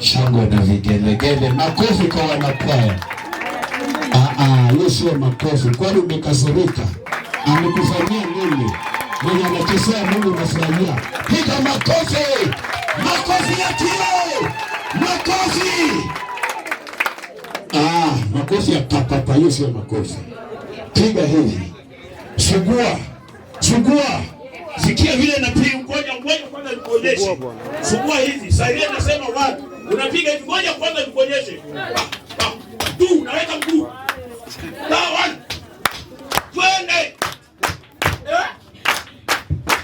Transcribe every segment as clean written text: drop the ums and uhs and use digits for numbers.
Shangwe na vigelegele, makofi kwa wanakwaya. Hiyo sio makofi. Kwani umekasirika? Amekufanyia nini? Mwenye anachezea Mungu unafurahia. Piga makofi, makofi ya kile, makofi. Makofi ya papapa, hiyo sio makofi. Piga hivi, sugua, sugua. Sikia vile napiga, ngoja ngoja kwanza nikuonyeshe. Sugua hivi. Sasa ile nasema watu, unapiga hivi, ngoja kwanza nikuonyeshe. Tu unaweka mguu. Sawa. Twende.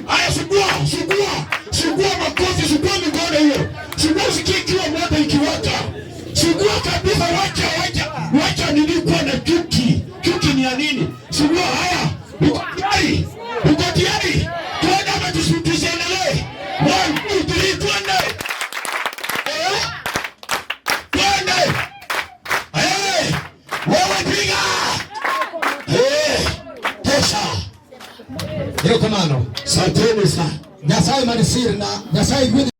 Haya, sugua, sugua, sugua makofi, sugua mikono hiyo. Sugua usikie ikiwa moto ikiwaka. Sugua kabisa, wacha, wacha, wacha nilikuwa na chuki. Chuki ni ya nini? Sugua haya. Uko tayari? Uko tayari? Twende ama tusiendelee? 1 2 3 twende. Eh? Twende. Eh, wewe piga. Eh, tosha. Erokamano. Asanteni sana. Nyasaye man sirna, Nyasaye gwedh